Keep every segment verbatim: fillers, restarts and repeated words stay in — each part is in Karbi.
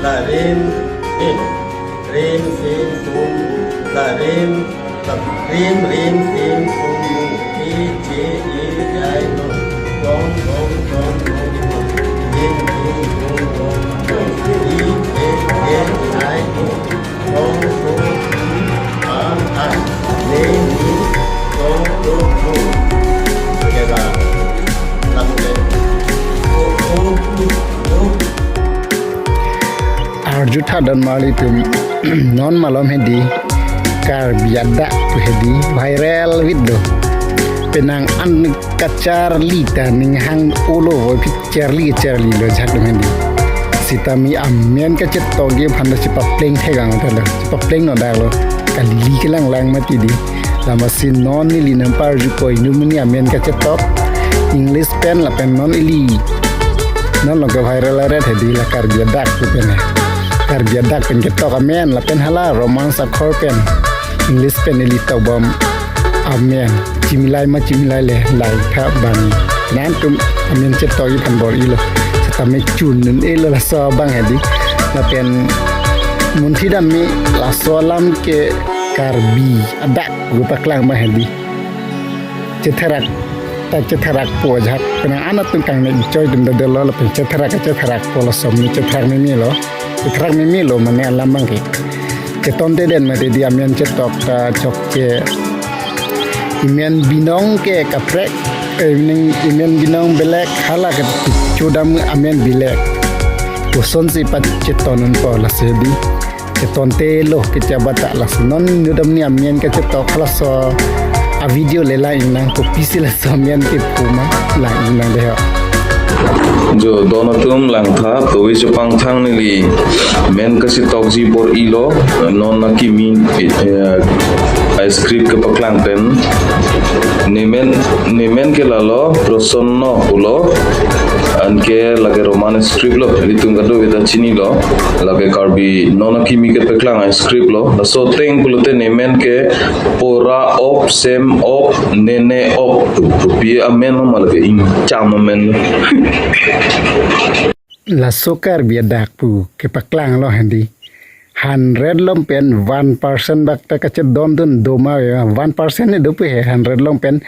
Larim, rim, rim, sim, sum, larim, rim, rim, sim, sum, mu, i, ji, i, jai, no, dong, dong, dong, dong, no, dim, dim, dum, dong, dong, i, e, e, ai, o, dong, dong, i, an, an, ne, ni, dong, dong, dong. Oke, dah. Langsung deh. O, o, o, o. Arjutha donmarlitum, non malom hedi, Karbi adak pu hedi viral video do. Penang an kacharli ta ning hang olo voi phi charli charli lo jhak dum hedi. Sitame amen kachetokji aphan ta chepapleng thegang ta lo, chepapleng no dak lo. Kali kelang lang mati di. Lama si non neli nang parju koi nu muni amen kachetok English pen lapen non ili. Non lo ke viral aret hedi la Karbi adak pu pen. Karbi adak pen ketok amen lapen hala Roman akhor pen English pen ili tobom amen. Chimilai ma chimilai le lai tha bang. Nangtum amen chetokji aphan bor-ilo. Sitame chun nun elo laso abang hedi. Lapen munthi dam mi laso alam ke Karbi adak pu paklang abang hedi. Chetherak ta chetherakpo ajahak. Penang an atum kangnek choi dum da dolo lapen chetherak chetherakpo laso mi chetherak meme lo. Chetherak meme lo mane alam abang ke. Chetonte den mati di amen chetok ta chokche. Amen binong ke kaprek. Eh, amen, amen binong belek hala ke chodam amen belek. Kosonsi pacheton unpo lasi di. Chetonte lo kecha bata laso non nudam ni amen kachetok laso a video le lang ingnang kopisi laso amen kepu ma lang ingnang dei ho. Jo don atum langtha, tovi chepangthang neli men kachetokji bor-ilo, non akimi, eh, a script kepaklang pen. Nemen, nemen ke lalo, Prosonno pulo, anke lake Roman script lo, itum kadokave ta chinilo, lake Karbi non akimi kepaklang a script lo, laso ateng pulote nemen ke Pora op, Sem op, Nene op, tu, tu pi amen lo ma lake ingcham amen lo. Laso Karbi adak pu kepaklang lo hedi. Hundred along pen one percent bak ta kachedondun do ma ve, one percent ne do pu he, hundred along pen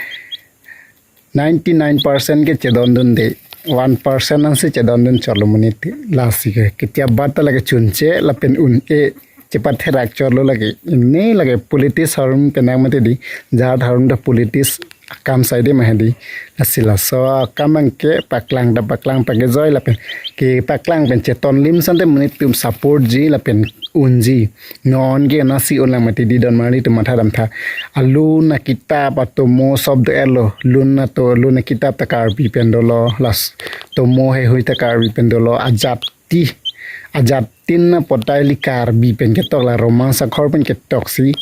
ninety-nine percent kechedondunde, one percent ansi chedondun cholo monit lasi ke. Ketia bata lake chunche lapen un-e chepatherak cholo lake. Ini lake politics harum penang mati di, jat harum ta politics akam saide ma hedi. Lasi laso akam abang kepaklang ta paklang pakejoi lapen kepaklang pen cheton lim sante monit atum support ji lapen unji. Non ke nasi unlang mati di donmarlitum matha damtha. Alun akitap atomo sobdo elo. Lun ato, lun akitap ta Karbi pen dolo. Lasi tomo heihui ta Karbi pen dolo. Ajat ti, ajat tin na potai li Karbi pen ketok la Roman akhor pen ketoksi.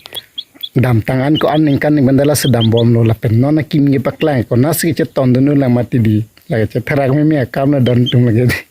Damtang an ko-an ningkan ning bandala sedam bomlo lapen non akimi kepaklang konatsi chetondun unlang mati di. Lake chetherak meme akam na don tum lake.